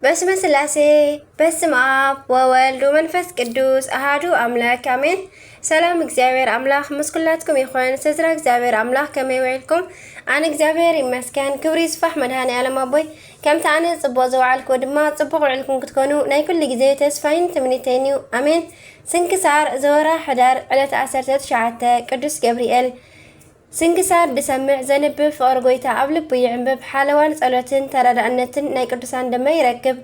በስመ ስላሴ፣ በስመ ኣብ ወወልድ ወመንፈስ ቅዱስ ኣሃዱ ኣምላክ ኣሜን። ሰላም እግዚኣብሔር ኣምላክ ምስ ኩላትኩም ይኹን። ስድራ እግዚኣብሔር ኣምላክ ከመይ ውዒልኩም? ኣነ እግዚኣብሔር ይመስገን፣ ክብሪ ይስፋሕ መድሃኔ ዓለም ኣቦይ። ከምቲ ኣነ ጽቡቕ ዝወዓልኩ ድማ ጽቡቕ ውዒልኩም ክትኮኑ ናይ ኩሉ ግዜ ተስፋይን ትምኒተይን እዩ። ኣሜን። ስንክሳር ዘወራ ሕዳር ዕለት ዓሰርተ ትሽዓተ ቅዱስ ገብርኤል። ስንክሳር ድሰምዕ ዘንብብ ፍቕሪ ጎይታ ኣብ ልቡ ይዕንብብ፣ ሓለዋን ጸሎትን ተረዳእነትን ናይ ቅዱሳን ደመ ይረክብ።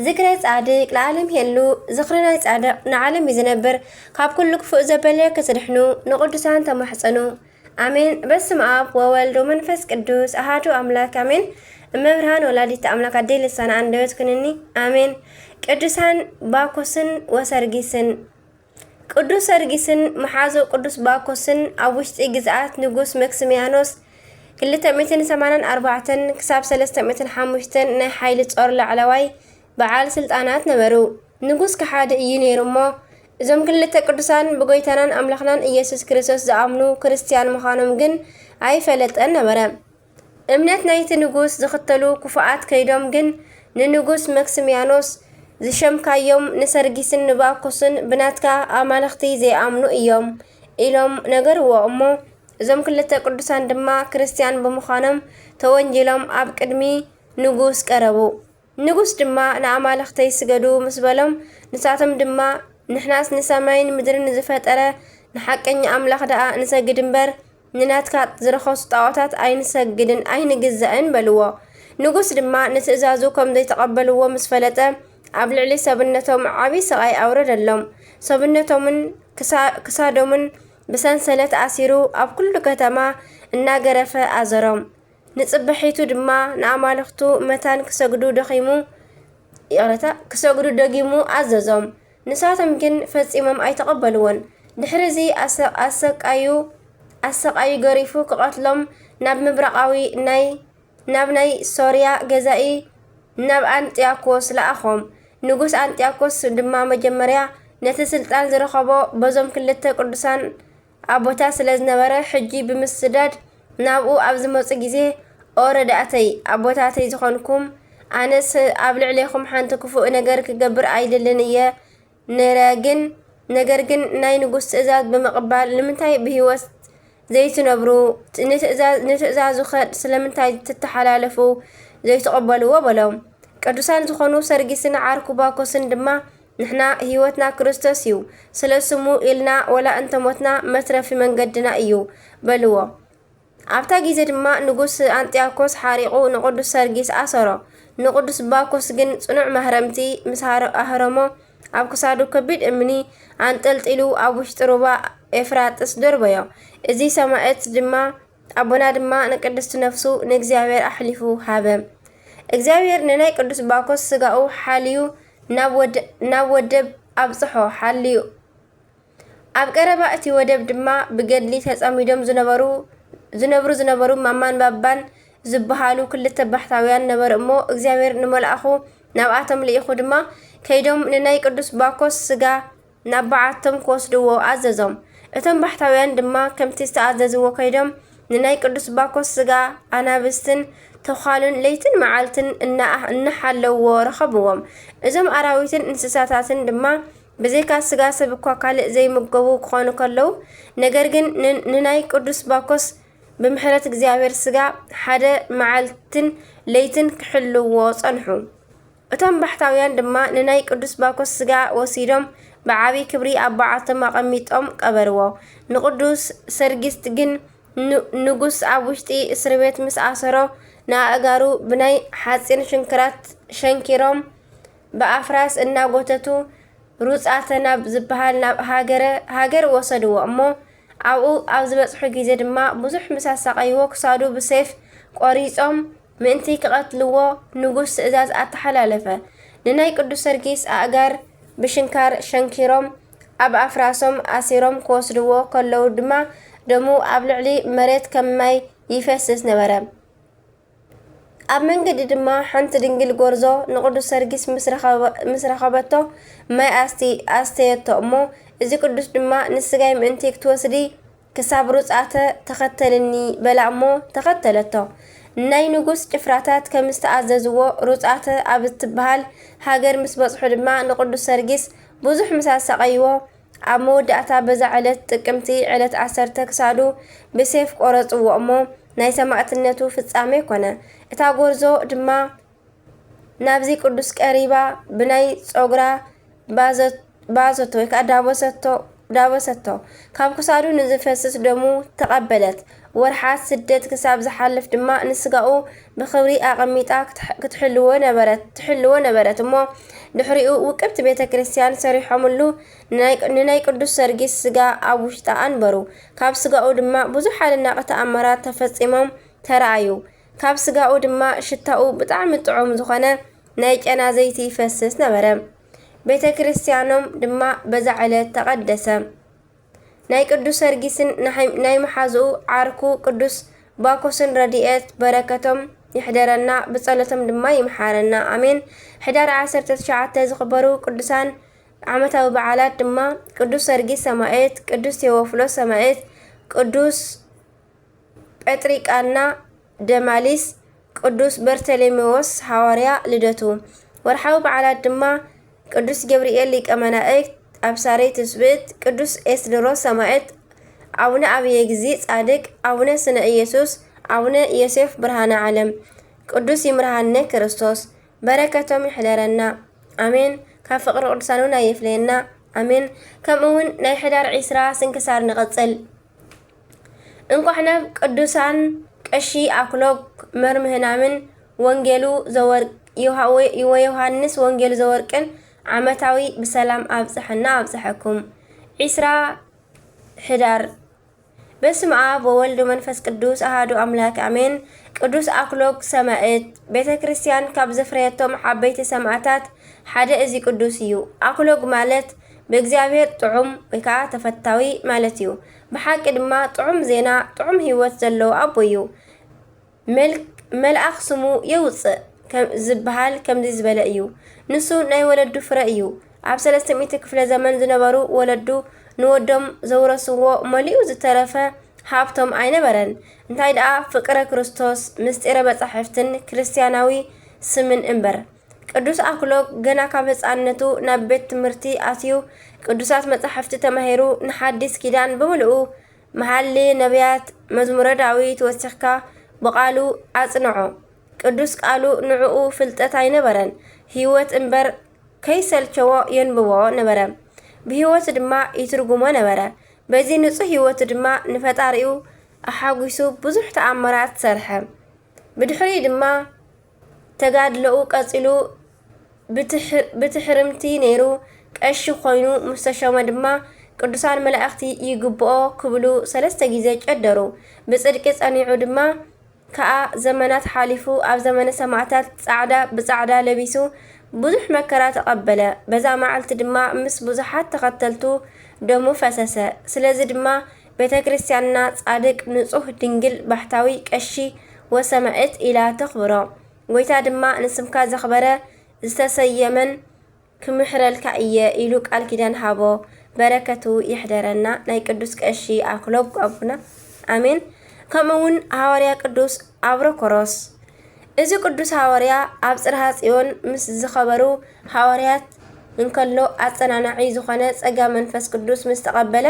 ዝክረ ጻድቅ ለዓለም ይሄሉ፣ ዝኽሪ ናይ ጻድቕ ንዓለም እዩ ዝነብር። ካብ ኩሉ ክፉእ ዘበለ ክትድሕኑ ንቅዱሳን ተማሕጸኑ። ኣሜን። በስመ ኣብ ወወልድ ወመንፈስ ቅዱስ ኣሃዱ ኣምላክ ኣሜን። እመብርሃን ወላዲተ ኣምላክ ኣደይ ልሳነ ኣንደበት ኩንኒ። ኣሜን። ቅዱሳን ባኮስን ወሰርጊስን። ቅዱስ ሰርጊስን መሓዙ ቅዱስ ባኮስን ኣብ ውሽጢ ግዝኣት ንጉስ መክስሚያኖስ ክልተ ሚእትን ሰማንያን ኣርባዕተን ክሳብ ሰለስተ ሚእትን ሓሙሽተን ናይ ሓይሊ ጾር ላዕለዋይ በዓል ስልጣናት ነበሩ። ንጉስ ከሓዲ እዩ ነይሩ እሞ፣ እዞም ክልተ ቅዱሳን ብጎይታናን ኣምላኽናን ኢየሱስ ክርስቶስ ዝኣምኑ ክርስትያን ምዃኖም ግን ኣይፈለጠን ነበረ። እምነት ናይቲ ንጉስ ዝኽተሉ ክፉኣት ከይዶም ግን ንንጉስ መክስሚያኖስ ዝሸምካዮም ንሰርጊስን ንባኮስን ብናትካ ኣማልኽቲ ዘይኣምኑ እዮም ኢሎም ነገርዎ እሞ፣ እዞም ክልተ ቅዱሳን ድማ ክርስትያን ብምዃኖም ተወንጂሎም ኣብ ቅድሚ ንጉስ ቀረቡ። ንጉስ ድማ ንኣማልኽተይ ስገዱ ምስ በሎም፣ ንሳቶም ድማ ንሕናስ ንሰማይን ምድርን ዝፈጠረ ንሓቀኛ ኣምላኽ ደኣ ንሰግድ እምበር ንናትካ ዝረኸሱ ጣዖታት ኣይንሰግድን ኣይንግዛእን በልዎ። ንጉስ ድማ ንትእዛዙ ከም ዘይተቐበልዎ ምስ ፈለጠ ኣብ ልዕሊ ሰብነቶም ዓቢ ስቓይ ኣውረደሎም። ሰብነቶምን ክሳ-፣ ክሳዶምን ብሰንሰለት ኣሲሩ ኣብ ኩሉ ከተማ እናገረፈ ኣዘሮም። ንጽባሒቱ ድማ ንኣማልኽቱ መታን ክሰግዱ ደኺሙ፣ ይቕረታ፣ ክሰግዱ ደጊሙ ኣዘዞም። ንሳቶም ግን ፈጺሞም ኣይተቐበልዎን። ድሕሪ እዚ ኣሰ-፣ ኣሰቃዩ፣ ኣሰቃዩ ገሪፉ ክቐትሎም ናብ ምብራቓዊ ናይ፣ ናብ ናይ ሶርያ ገዛኢ ናብ ኣንጥያኮስ ለኣኾም። ንጉስ ኣንጥያኮስ ድማ መጀመርያ ነቲ ስልጣን ዝረኸቦ በዞም ክልተ ቅዱሳን ኣቦታት ስለ ዝነበረ፣ ሕጂ ብምስዳድ ናብኡ ኣብ ዝመጹ ግዜ፣ "ኦ ረዳእተይ፣ ኣቦታተይ ዝኾንኩም፣ ኣነስ ኣብ ልዕሌኹም ሓንቲ ክፉእ ነገር ክገብር ኣይደልን እየ ነይረ፣ ግን፣ ነገር ግን ናይ ንጉስ ትእዛዝ ብምቕባል ንምንታይ ብህይወት ዘይትነብሩ? ንትእዛዝ-፣ ንትእዛዙኸ ስለምንታይ ትተሓላለፉ ዘይትቕበልዎ?" በሎም። ቅዱሳን ዝኾኑ ሰርጊስን ዓርኩ ባኮስን ድማ፣ "ንሕና ህይወትና ክርስቶስ እዩ፣ ስለ ስሙ ኢልና ወላ እንተሞትና መትረፊ መንገድና እዩ" በልዎ። ኣብታ ግዜ ድማ ንጉስ ኣንጥያኮስ ሓሪቑ ንቅዱስ ሰርጊስ ኣሰሮ። ንቅዱስ ባኮስ ግን ጽኑዕ ማህረምቲ ምስ ሃረ-፣ ኣህረሞ፣ ኣብ ክሳዱ ከቢድ እምኒ ኣንጠልጢሉ ኣብ ውሽጢ ሩባ ኤፍራጥስ ደርበዮ። እዚ ሰማዕት ድማ ኣቦና ድማ ንቅድስቲ ነፍሱ ንእግዚኣብሔር ኣሕሊፉ ሃበ። እግዚኣብሔር ንናይ ቅዱስ ባኮስ ስጋኡ ሓልዩ ናብ ወደ-፣ ናብ ወደብ ኣብጽሖ። ሓልዩ ኣብ ቀረባ እቲ ወደብ ድማ ብገድሊ ተጸሚዶም ዝነበሩ፣ ዝነብሩ ዝነበሩ ማማን ባባን ዝበሃሉ ክልተ ባሕታውያን ነበሩ እሞ፣ እግዚኣብሔር ንመልኣኹ ናብኣቶም ልኢኹ ድማ፣ ከይዶም ንናይ ቅዱስ ባኮስ ስጋ ናብ በዓቶም ክወስድዎ ኣዘዞም። እቶም ባሕታውያን ድማ ከምቲ ዝተኣዘዝዎ ከይዶም፣ ንናይ ቅዱስ ባኮስ ስጋ ኣናብስትን ተዃሉን ለይትን መዓልትን እና-፣ እናሓለውዎ ረኸብዎም። እዞም ኣራዊትን እንስሳታትን ድማ ብዘይካ ስጋ ሰብ እኳ ካልእ ዘይምገቡ ክኾኑ ከለዉ፣ ነገር ግን ን-፣ ንናይ ቅዱስ ባኮስ ብምሕረት እግዚኣብሔር ስጋ ሓደ መዓልትን ለይትን ክሕልውዎ ጸንሑ። እቶም ባሕታውያን ድማ ንናይ ቅዱስ ባኮስ ስጋ ወሲዶም ብዓቢ ክብሪ ኣብ በዓቶም ኣቐሚጦም ቀበርዎ። ንቅዱስ ሰርጊስ ግን ን-፣ ንጉስ ኣብ ውሽጢ እስሪ ቤት ምስ ኣሰሮ፣ ንኣእጋሩ ብናይ ሓጺን ሽንክራት ሸንኪሮም ብኣፍራስ እናጎተቱ ሩጻተ ናብ ዝበሃል ናብ ሃገረ፣ ሃገር ወሰድዎ እሞ፣ ኣብኡ ኣብ ዝበጽሑ ግዜ ድማ ብዙሕ ምስ ኣሳቐይዎ ክሳዱ ብሴፍ ቆሪጾም ምእንቲ ክቐትልዎ ንጉስ ትእዛዝ ኣተሓላለፈ። ንናይ ቅዱስ ሰርጊስ ኣእጋር ብሽንካር ሸንኪሮም ኣብ ኣፍራሶም ኣሲሮም ክወስድዎ ከለዉ ድማ ደሙ ኣብ ልዕሊ መሬት ከም ማይ ይፈስስ ነበረ። ኣብ መንገዲ ድማ ሓንቲ ድንግል ጎርዞ ንቅዱስ ሰርጊስ ምስ ረኸበ-፣ ምስ ረኸበቶ ማይ ኣስቲ-፣ ኣስተየቶ እሞ፣ እዚ ቅዱስ ድማ ንስጋይ ምእንቲ ክትወስዲ ክሳብ ሩጻተ ተኸተልኒ በላ እሞ ተኸተለቶ። ናይ ንጉስ ጭፍራታት ከም ዝተኣዘዝዎ ሩጻተ ኣብ እትበሃል ሃገር ምስ በጽሑ ድማ ንቅዱስ ሰርጊስ ብዙሕ ምስ ኣሳቐይዎ፣ ኣብ መወዳእታ በዛ ዕለት ጥቅምቲ ዕለት ዓሰርተ ክሳዱ ብሴፍ ቆረጽዎ እሞ ናይ ሰማእትነቱ ፍጻሜ ኮነ። እታ ጎርዞ ድማ ናብዚ ቅዱስ ቀሪባ ብናይ ጸጉራ ባዘ-፣ ባዘቶ ወይ ከዓ ዳበሰቶ፣ ዳበሰቶ። ካብ ክሳዱ ንዝፈስስ ደሙ ተቐበለት። ወርሓት ስደት ክሳብ ዝሓልፍ ድማ ንስጋኡ ብኽብሪ ኣቐሚጣ ክትሕ-፣ ክትሕልዎ ነበረት፣ ትሕልዎ ነበረት እሞ ድሕሪኡ ውቅብቲ ቤተ ክርስቲያን ሰሪሖምሉ ንናይ፣ ንናይ ቅዱስ ሰርጊስ ስጋ ኣብ ውሽጣ ኣንበሩ። ካብ ስጋኡ ድማ ብዙሕ ኣደናቂ ተኣምራት ተፈጺሞም ተራእዩ። ካብ ስጋኡ ድማ ሽታኡ ብጣዕሚ ጥዑም ዝኾነ ናይ ጨና ዘይቲ ይፈስስ ነበረ። ቤተ ክርስቲያኖም ድማ በዛ ዕለት ተቐደሰ። ናይ ቅዱስ ሰርጊስን ናይ፣ ናይ መሓዝኡ ዓርኩ ቅዱስ ባኮስን ረድኤት በረከቶም ይሕደረና፣ ብጸሎቶም ድማ ይምሓረና። ኣሜን። ሕዳር ዓሰርተ ትሽዓተ ዝኽበሩ ቅዱሳን ዓመታዊ በዓላት ድማ ቅዱስ ሰርጊስ ሰማዕት፣ ቅዱስ ቴዎፍሎስ ሰማዕት፣ ቅዱስ ጴጥሪቃና ደማሊስ፣ ቅዱስ በርተሌሜዎስ ሃዋርያ ልደቱ። ወርሓዊ በዓላት ድማ ቅዱስ ገብርኤል ሊቀ መላእክት፣ ኣብሳሪ ትስብእት፣ ቅዱስ ኤስድሮስ ሰማዕት፣ ኣቡነ ኣብየ ጊዜ ጻድቅ፣ ኣቡነ ስነ ኢየሱስ፣ ኣቡነ ዮሴፍ ብርሃነ ዓለም። ቅዱስ ይምርሃነ ክርስቶስ፣ በረከቶም ይሕደረና። ኣሜን። ካብ ፍቅሪ ቅዱሳኑን ኣይፍለየና። ኣሜን። ከምኡ እውን ናይ ሕዳር ዒስራ ስንክሳር ንቐጽል። እንቋዕ ናብ ቅዱሳን ቀሺ ኣክሎግ መርምህናምን ወንጌሉ ዘወርቅ፣ ዮሃ-፣ ወ-፣ ወዮሃንስ ወንጌሉ ዘወርቅን ዓመታዊ ብሰላም ኣብጽሐና ኣብጽሐኩም። ዒስራ ሕዳር። በስመ ኣብ ወወልድ ወመንፈስ ቅዱስ ኣሃዱ ኣምላክ ኣሜን። ቅዱስ ኣክሎግ ሰማዕት። ቤተ ክርስቲያን ካብ ዘፍረየቶም ዓበይቲ ሰማዕታት ሓደ እዚ ቅዱስ እዩ። ኣክሎግ ማለት ብእግዚኣብሔር ጥዑም ወይ ከዓ ተፈታዊ ማለት እዩ። ብሓቂ ድማ ጥዑም ዜና፣ ጥዑም ህይወት ዘለዎ ኣቦ እዩ። መልክ-፣ መልኣኽ ስሙ የውፅእ ከም ዝበሃል ከምዚ ዝበለ እዩ። ንሱ ናይ ወለዱ ፍረ እዩ። ኣብ ሰለስተ ሚእቲ ክፍለ ዘመን ዝነበሩ ወለዱ ንወዶም ዘውረስዎ መሊኡ ዝተረፈ ሃብቶም ኣይነበረን። እንታይ ደኣ ፍቅረ ክርስቶስ፣ ምስጢረ መጻሕፍትን ክርስቲያናዊ ስምን እምበር። ቅዱስ ኣክሎግ ገና ካብ ህፃንነቱ ናብ ቤት ትምህርቲ ኣትዩ ቅዱሳት መጻሕፍቲ ተማሂሩ ንሓዲስ ኪዳን ብምልኡ መሃሌ ነቢያት፣ መዝሙረ ዳዊት ወሲኽካ ብቓሉ ኣጽንዖ። ቅዱስ ቃሉ ንዕኡ ፍልጠት ኣይነበረን፣ ህይወት እምበር ከይሰልቸዎ የንብቦ ነበረ። ብህይወት ድማ ይትርጉሞ ነበረ። በዚ ንጹህ ህይወቱ ድማ ንፈጣሪኡ ኣሓጒሱ ብዙሕ ተኣምራት ሰርሐ። ብድሕሪኡ ድማ ተጋድሎኡ ቀጺሉ ብትሕ-፣ ብትሕርምቲ ነይሩ። ቀሺ ኮይኑ ምስ ተሾመ ድማ ቅዱሳን መላእኽቲ ይግብኦ ክብሉ ሰለስተ ግዜ ጨደሩ። ብጽድቂ ጸኒዑ ድማ ከኣ ዘመናት ሓሊፉ ኣብ ዘመነ ሰማዕታት ጻዕዳ ብጻዕዳ ለቢሱ ብዙሕ መከራ ተቐበለ። በዛ መዓልቲ ድማ ምስ ብዙሓት ተኸተልቱ ደሙ ፈሰሰ። ስለዚ ድማ ቤተ ክርስቲያንና ጻድቅ፣ ንጹህ፣ ድንግል፣ ባሕታዊ፣ ቀሺ ወሰማዕት ኢላ ተኽብሮ። ጎይታ ድማ ንስምካ ዘኽበረ ዝተሰየመን ክምሕረልካ እየ ኢሉ ቃል ኪዳን ሃቦ። በረከቱ ይሕደረና ናይ ቅዱስ ቀሺ ኣክሎግ ኣቡና። ኣሜን። ከምኡ እውን ሃዋርያ ቅዱስ ኣብሮኮሮስ። እዚ ቅዱስ ሃዋርያ ኣብ ጽርሃ ጽዮን ምስ ዝኸበሩ ሃዋርያት እንከሎ ኣጸናናዒ ዝኾነ ጸጋ መንፈስ ቅዱስ ምስ ተቐበለ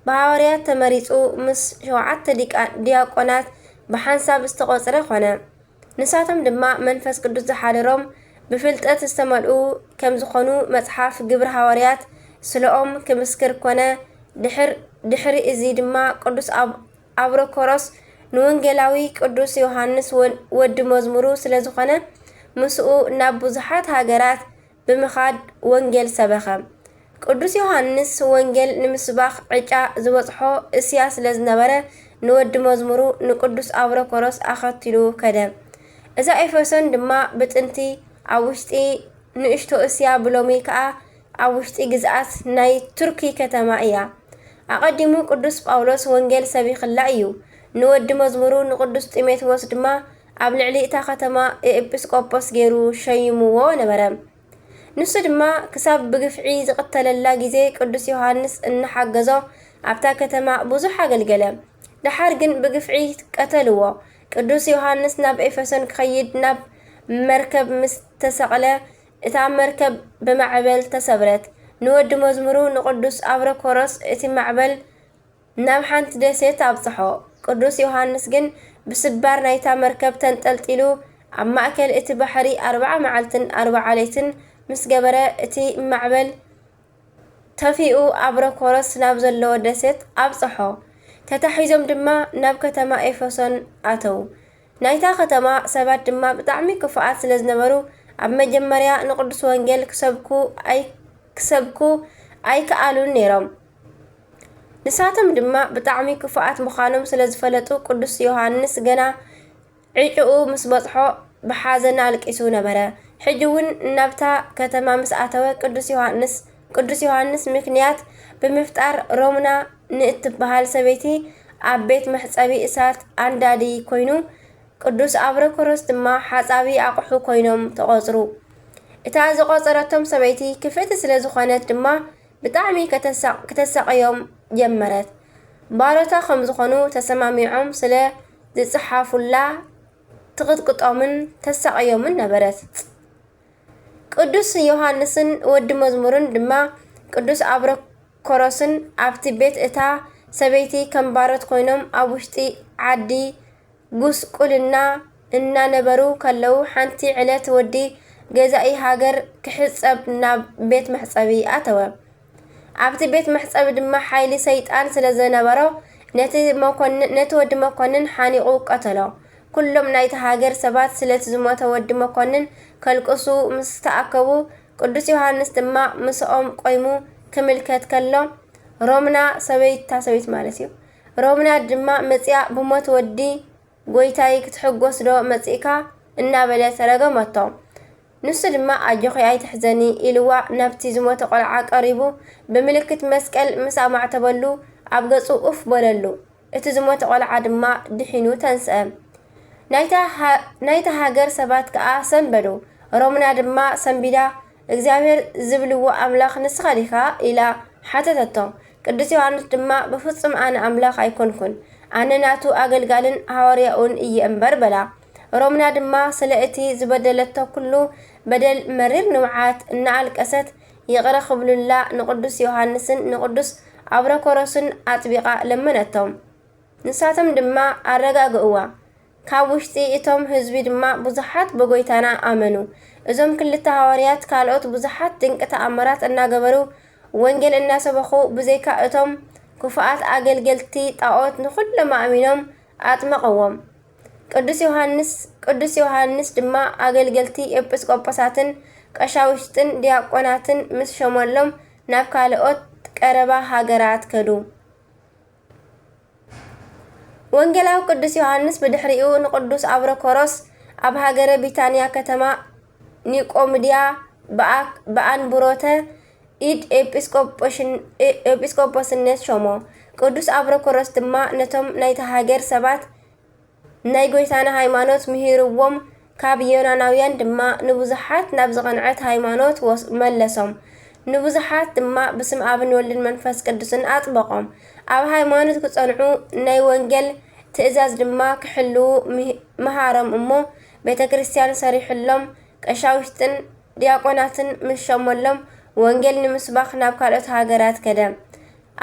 ብሃዋርያት ተመሪጹ ምስ ሸውዓተ ዲቃ-፣ ዲያቆናት ብሓንሳብ ዝተቖጽረ ኮነ። ንሳቶም ድማ መንፈስ ቅዱስ ዝሓደሮም ብፍልጠት ዝተመልኡ ከም ዝኾኑ መጽሓፍ ግብሪ ሃዋርያት ስለኦም ክምስክር ኮነ። ድሕር-፣ ድሕሪ እዚ ድማ ቅዱስ ኣብ-፣ ኣብሮኮሮስ ንወንጌላዊ ቅዱስ ዮሃንስ ወ-፣ ወዲ መዝሙሩ ስለ ዝኾነ ምስኡ ናብ ብዙሓት ሃገራት ብምኻድ ወንጌል ሰበኸ። ቅዱስ ዮሃንስ ወንጌል ንምስባኽ ዕጫ ዝበጽሖ እስያ ስለ ዝነበረ ንወዲ መዝሙሩ ንቅዱስ ኣብሮኮሮስ ኣኸቲሉ ከደ። እዛ ኤፌሶን ድማ ብጥንቲ ኣብ ውሽጢ ንእሽቶ እስያ ብሎሚ ከኣ ኣብ ውሽጢ ግዝኣት ናይ ቱርኪ ከተማ እያ። ኣቐዲሙ ቅዱስ ጳውሎስ ወንጌል ሰቢኽላ እዩ። ንወዲ መዝሙሩ ንቅዱስ ጢሞቴዎስ ድማ ኣብ ልዕሊ እታ ከተማ ኤጲስቆጶስ ገይሩ ሸይምዎ ነበረ። ንሱ ድማ ክሳብ ብግፍዒ ዝቕተለላ ግዜ ቅዱስ ዮሃንስ እናሓገዞ ኣብታ ከተማ ብዙሕ ኣገልገለ። ደሓር ግን ብግፍዒ ቀተልዎ። ቅዱስ ዮሃንስ ናብ ኤፌሶን ክኸይድ ናብ መርከብ ምስ ተሰቕለ፣ እታ መርከብ ብማዕበል ተሰብረት። ንወዲ መዝሙሩ ንቅዱስ ኣብረኮሮስ እቲ ማዕበል ናብ ሓንቲ ደሴት ኣብጽሖ። ቅዱስ ዮሃንስ ግን ብስባር ናይታ መርከብ ተንጠልጢሉ ኣብ ማእከል እቲ ባሕሪ ኣርብዓ መዓልትን ኣርብዓ ለይትን ምስ ገበረ፣ እቲ ማዕበል ተፊኡ ኣብረኮሮስ ናብ ዘለዎ ደሴት ኣብጽሖ። ተታሒዞም ድማ ናብ ከተማ ኤፌሶን ኣተዉ። ናይታ ከተማ ሰባት ድማ ብጣዕሚ ክፉኣት ስለ ዝነበሩ፣ ኣብ መጀመርያ ንቅዱስ ወንጌል ክሰብኩ ኣይ-፣ ክሰብኩ ኣይከኣሉን ነይሮም። ንሳቶም ድማ ብጣዕሚ ክፉኣት ምዃኖም ስለ ዝፈለጡ፣ ቅዱስ ዮሃንስ ገና ዕጭኡ ምስ በጽሖ ብሓዘን ኣልቂሱ ነበረ። ሕጂ እውን ናብታ ከተማ ምስ ኣተወ፣ ቅዱስ ዮሃንስ፣ ቅዱስ ዮሃንስ ምክንያት ብምፍጣር፣ ሮምና ንእትበሃል ሰበይቲ ኣብ ቤት መሕጸቢ እሳት ኣንዳዲ ኮይኑ፣ ቅዱስ ኣብረኮሮስ ድማ ሓጻቢ ኣቑሑ ኮይኖም ተቖጽሩ። እታ ዝቖጸረቶም ሰበይቲ ክፍእቲ ስለ ዝኾነት ድማ ብጣዕሚ ከተሳ-፣ ክተሳቕዮም ጀመረት። ባሮታ ከም ዝኾኑ ተሰማሚዖም ስለ ዝጸሓፉላ ትቕጥቅጦምን ተሳቕዮምን ነበረት። ቅዱስ ዮሃንስን ወዲ መዝሙርን ድማ ቅዱስ ኣብረኮሮስን ኣብቲ ቤት እታ ሰበይቲ ከም ባሮት ኮይኖም ኣብ ውሽጢ ዓዲ ጉስቁልና እናነበሩ ከለዉ፣ ሓንቲ ዕለት ወዲ ገዛኢ ሃገር ክሕጸብ ናብ ቤት መሕጸቢ ኣተወ። ኣብቲ ቤት መሕጸቢ ድማ ሓይሊ ሰይጣን ስለ ዝነበሮ፣ ነቲ መኮን-፣ ነቲ ወዲ መኮንን ሓኒቑ ቀተሎ። ኩሎም ናይቲ ሃገር ሰባት ስለቲ ዝሞተ ወዲ መኮንን ከልቅሱ ምስ ተኣከቡ፣ ቅዱስ ዮሃንስ ድማ ምስኦም ቆይሙ ክምልከት ከሎ፣ ሮምና ሰበይታ፣ ሰበይት ማለት እዩ፣ ሮምና ድማ መጺኣ፣ "ብሞት ወዲ ጎይታይ ክትሕጎስ ዶ መጺእካ?" እናበለት ረገመቶ። ንሱ ድማ፣ "ኣጆኺ ኣይትሕዘኒ" ኢልዋ ናብቲ ዝሞተ ቆልዓ ቀሪቡ ብምልክት መስቀል ምስ ኣማዕተበሉ ኣብ ገጹ ኡፍ በለሉ። እቲ ዝሞተ ቆልዓ ድማ ድሒኑ ተንስአ። ናይታ ሃ-፣ ናይታ ሃገር ሰባት ከኣ ሰንበዱ። ሮምና ድማ ሰንቢዳ፣ "እግዚኣብሔር ዝብልዎ ኣምላኽ ንስኻ ዲኻ?" ኢላ ሓተተቶ። ቅዱስ ዮሃንስ ድማ፣ "ብፍጹም ኣነ ኣምላኽ ኣይኮንኩን፣ ኣነ ናቱ ኣገልጋልን ሃዋርያኡን እየ እምበር" በላ። ሮምና ድማ ስለ እቲ ዝበደለቶ ኩሉ በደል መሪር ንውዓት እናኣልቀሰት ይቕረ ክብሉላ ንቅዱስ ዮሃንስን ንቅዱስ ኣብረኮሮስን ኣጥቢቓ ለመነቶም። ንሳቶም ድማ ኣረጋግእዋ። ካብ ውሽጢ እቶም ህዝቢ ድማ ብዙሓት ብጎይታና ኣመኑ። እዞም ክልተ ሃዋርያት ካልኦት ብዙሓት ድንቂ ተኣምራት እናገበሩ፣ ወንጌል እናሰበኹ፣ ብዘይካ እቶም ክፉኣት ኣገልገልቲ ጣዖት ንኹሎም ኣእሚኖም ኣጥመቐዎም። ቅዱስ ዮሃንስ፣ ቅዱስ ዮሃንስ ድማ ኣገልገልቲ ኤጲስቆጶሳትን ቀሻውሽትን ዲያቆናትን ምስ ሸመሎም ናብ ካልኦት ቀረባ ሃገራት ከዱ። ወንጌላዊ ቅዱስ ዮሃንስ ብድሕሪኡ ንቅዱስ ኣብረኮሮስ ኣብ ሃገረ ቢታንያ ከተማ ኒቆምድያ ብኣ-፣ ብኣንብሮተ ኢድ ኤጲስቆጶሽን-፣ ኤ-፣ ኤጲስቆጶስነት ሾሞ። ቅዱስ ኣብረኮሮስ ድማ ነቶም ናይታ ሃገር ሰባት ናይ ጎይታና ሃይማኖት ምሂርዎም፣ ካብ ዮናናውያን ድማ ንብዙሓት ናብ ዝቐንዐት ሃይማኖት ወስ-፣ መለሶም። ንብዙሓት ድማ ብስም ኣብን ወልድን መንፈስ ቅዱስን ኣጥበቖም። ኣብ ሃይማኖት ክጸንዑ ናይ ወንጌል ትእዛዝ ድማ ክሕልዉ ምህ-፣ መሃሮም እሞ፣ ቤተ ክርስቲያን ሰሪሕሎም፣ ቀሻውሽትን ዲያቆናትን ምስ ሸመሎም፣ ወንጌል ንምስባኽ ናብ ካልኦት ሃገራት ከደ።